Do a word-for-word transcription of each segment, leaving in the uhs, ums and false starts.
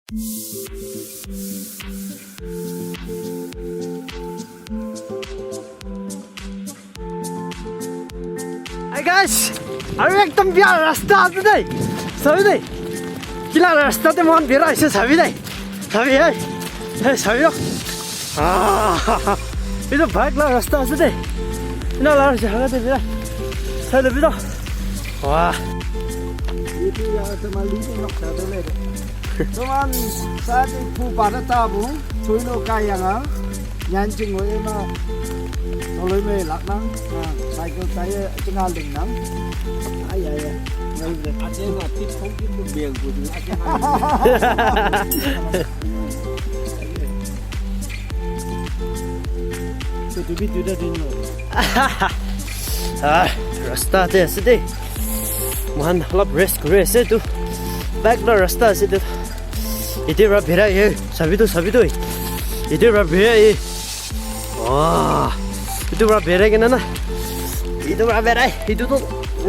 Hi guys, aru ekdom biya rasta ase dei. Sabi dei. Kila rasta te mohan bera ase sabi dei. Sabi hai. Hey, sabi yo. Ah, itu bike la rasta ase dei. Ina la jaga te bera. Sai le bera. Wah. Itu ya te mali te nok sa de le. Tuman sa te pu pa ta bu. Chui lo kai yang a. Nyan ching wo ema. Oloi me lak nang. Ah, cycle tai chinga ling nang. Ai ai ai. Ache na tip phong kin bu biang bu. Ache na. So to be do that in. Ah, rasta te ase dei. Mohan olop rest kuri ase tu. Bike la rasta ase tu. Ite pra berai he. Sabi tu, sabi tu. Ite pra berai he. Wah. Itu pra berai kena na. Itu pra berai. Itu tu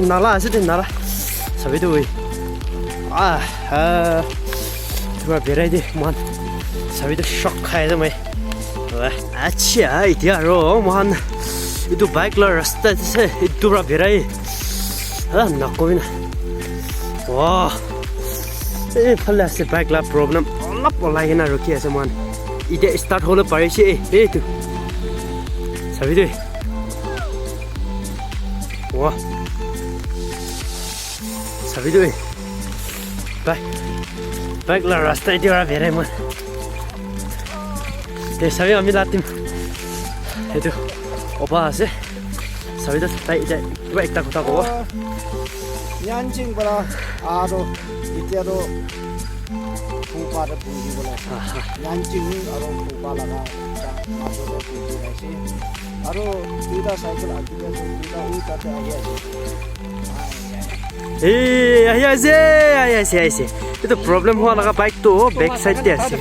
nala ase de nala. Sabi tu. Ah, ah. Itu pra berai de mohan. Sabi tu shock khai ase moi. Wah. Acha, ite aro mohan. Itu bike la rasta ase. Itu pra berai. Ah, nakobi na. Wah. Ei phale ase bike la problem. Olop olai kena rukhi ase mohan. Ite start hole parise. Ei, ei tu. Sabi tu. Wah. Sabi tu. Bike. Bike la rasta ite pra berai mohan. Te sabi ami la team. Itu. Opa ase. Sabi tu tai ite. Kiba ekta kotha kobo. Nyan ching para aro itya to pupa ta punji bola. Nyan ching aro pupa laga majo to punji ase. Aro duita cycle agi ase, duita u tate ahi ase. Ei, ahi ase, ahi ase, ahi ase. Itu problem hua laga bike to back side te ase.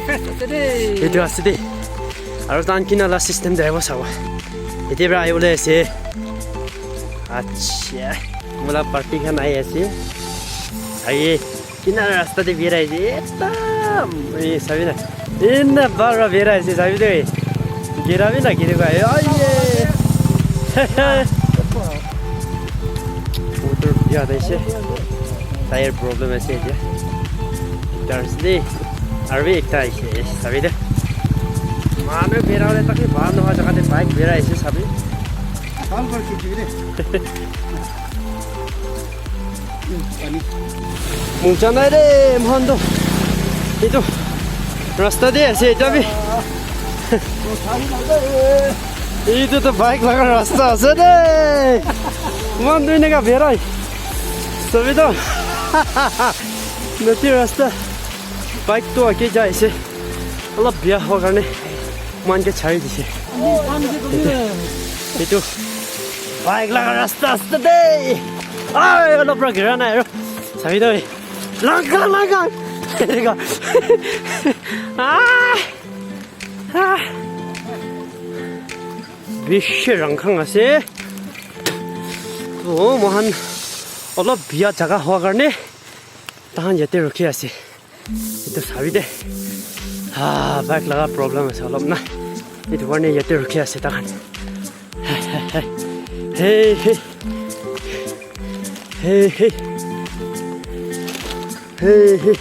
Itu ase de. Aro tan kina la system de aibo sabo. Ite pra aibole ase. Acha. Mola party khan ahi ase. Aye. Kina rasta te berai ase. Eta. Ei, sabi na. Ina bara berai ase, sabi de. Gira bi na giri ba. Aye. Motor biya ase. Tyre problem ase etia. Ekta ase de. Aro bi ekta ase. Sabi de. Manu berai le taki bhal nohoi jaga te bike berai ase sabi. Bhal kore khichi de. Pani. Mukcha nai de, mohan to. Itu rasta de ase, eta bi. Itu to bike laga rasta ase de. Mohan to eneka berai. Sabi to. Nati rasta. Bike to ake jai ase. Olop biya hua karne mohan ke chari dise. Itu bike laga rasta ase de. Ai, olop pra gira nai aro. Sabi to. Langkang, langkang. Eneka. Ah. Ah. Bishi rangkhang ase. To mohan olop biya jaga hua karne tahan yate rukhi ase. Itu sabi de. Ah, bike laga problem ase olop na. Itu karne yate rukhi ase tahan. Hey, hey. Hey, hey. Hey, hey.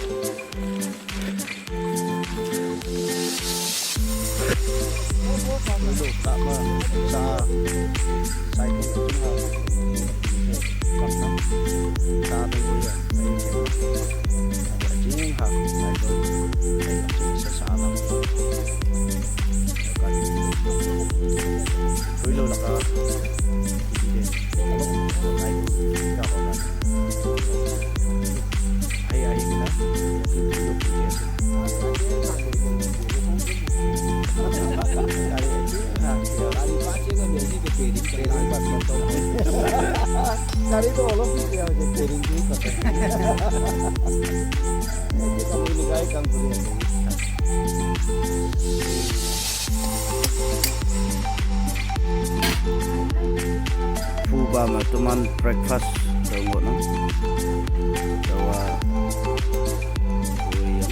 Gari to olop bi biya hoise, pairing bi kotha. Etu kam kuri ase. Phu ba ma tuman breakfast dong na. Dawa. Uyan.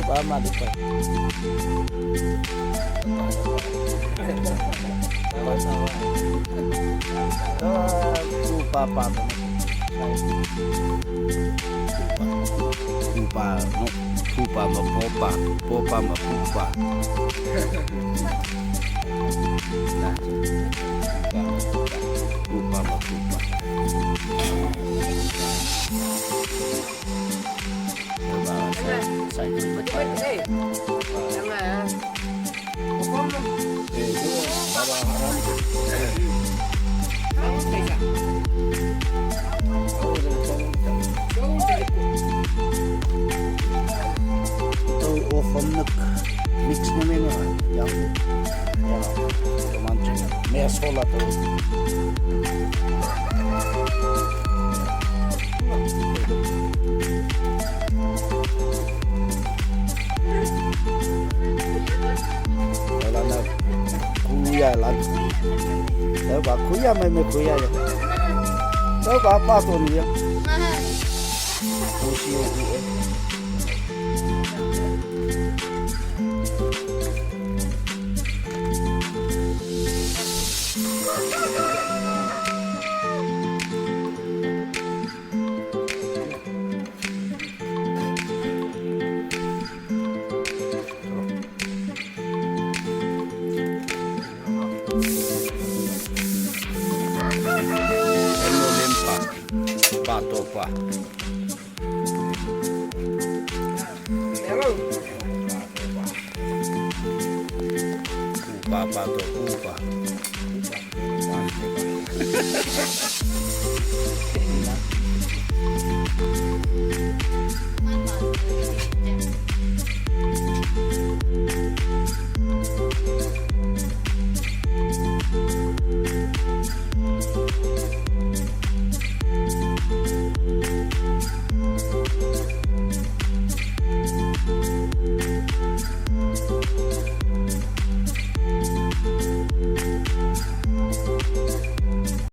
Tau pa ma di pa. Tau pa pa. Pupa, no, pupa ma popa, popa ma pupa. Pupa ma pupa. Pupa ma pupa. Coba saya, saya tunjuk. Ito o fam nuk mix namin ya. Yang ya teman mes hola to. Wala na kuya lan. Tau pa kuya mai mai kuya ya. Tau pa pa to ni ya. Kusi o kuya. Ano limpa? Pato pa. Hello. Pupa, pato, pupa.